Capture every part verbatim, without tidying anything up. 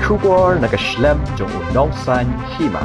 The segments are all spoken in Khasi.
Khubor na ka shlem jong u Nongsaiñ Hima.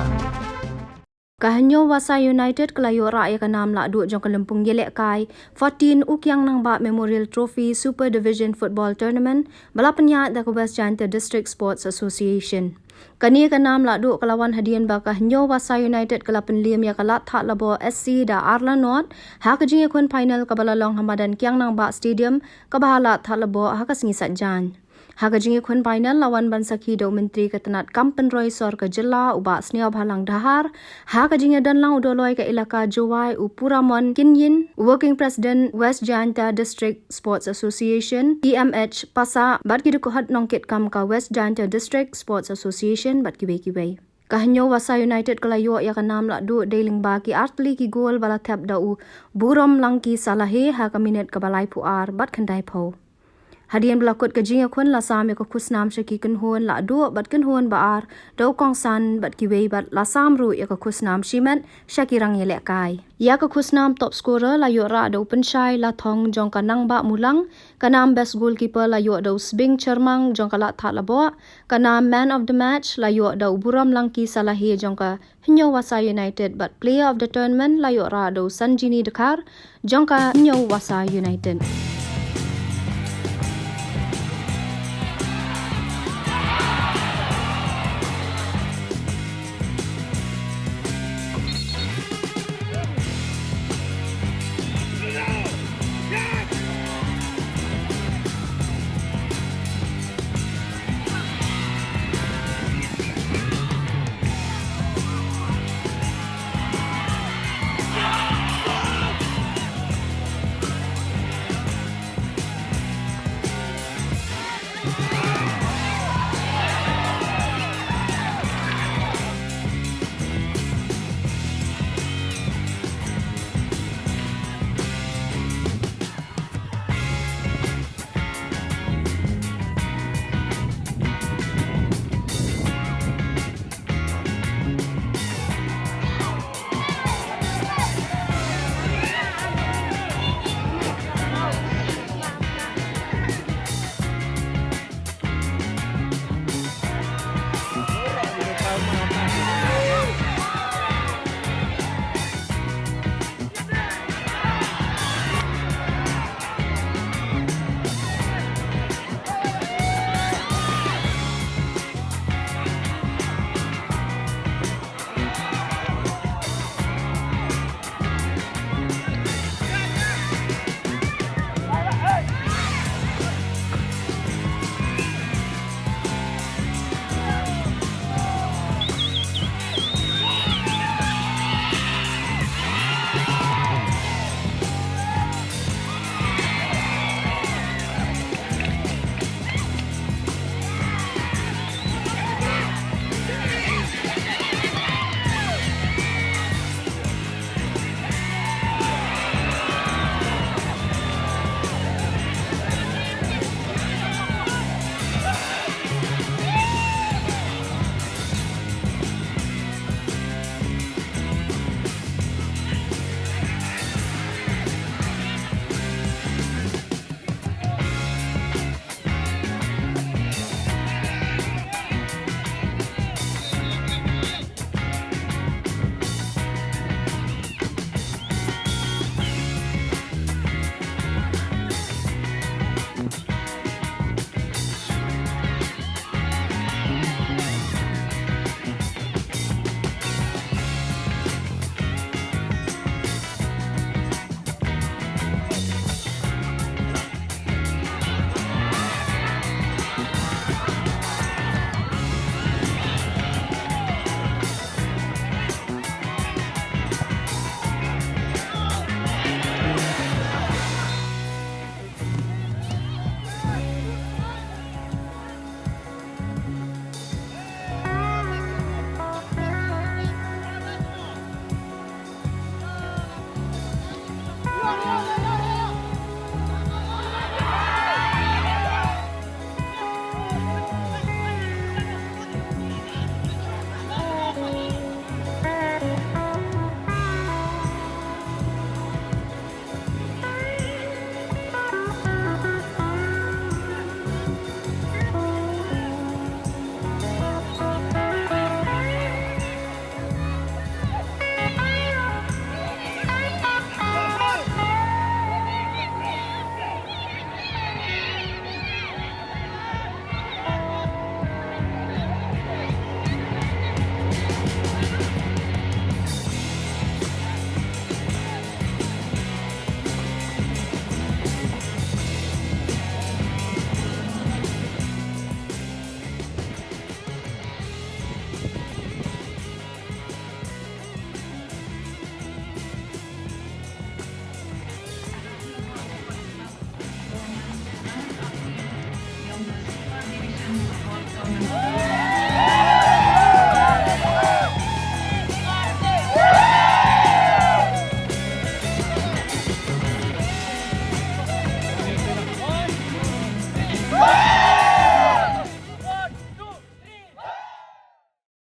Ka Hynñiewwasa United ka la ïoh rah ïa ka nam lahduh jong ka lympung ïalehkai fourteen U Kiang Nangbah Memorial Trophy Super Division Football Tournament ba la pynïaid da ka West Jaintia District Sports Association. Kane ka nam lahduh ka la wan hadien ba ka Hynñiewwasa United ka la pynliem ïa ka Ladthadlaboh S C da ar la nought ha ka jingïakhun final kaba la long ha madan Kiang Nangbah Stadium kaba ha Ladthadlaboh ha ka sngi Saitjaiñ. Ha ka jingïakhun final la wan ban sakhi da u Myntri ka tnat kam pynroi sor ka jylla u Bah Sniawbhalang Dhahar, ha ka jingïadon lang u Dolloi ka Elaka Jowai u Puramon Kynjin, u Working President West Jaintia District Sports Association, E M H Passah, bad ki dkhot nongkitkam ka West Jaintia District Sports Association bad kiwei kiwei. Ka Hynñiewwasa United ka la ïoh ïa ka nam lahduh dei lyngba ki artylli ki gol ba la thep da u Burom Langki Salahe ha ka minit kaba laiphew ar bad khyndaiphew. Hadien ba la kut ka jingïakhun la sam ïa ka khusnam sha ki kynhun lahduh bad kynhun ba ar da u kongsan bad kiwei bad la sam ruh ïa ka khusnam shimet sha ki rangïalehkai. Ïa ka khusnam top scorer la ïoh rah da u Pynshai Lathong jong ka Nangbah Mulang, ka nam best goalkeeper la ïoh da u Sbing Chyrmang jong ka Ladthadlaboh, ka nam man of the match la ïoh da u Burom Langki Salahe jong ka Hynñiewwasa United bad player of the tournament la ïoh rah da u Sanjini Dkhar jong ka Hynñiewwasa United.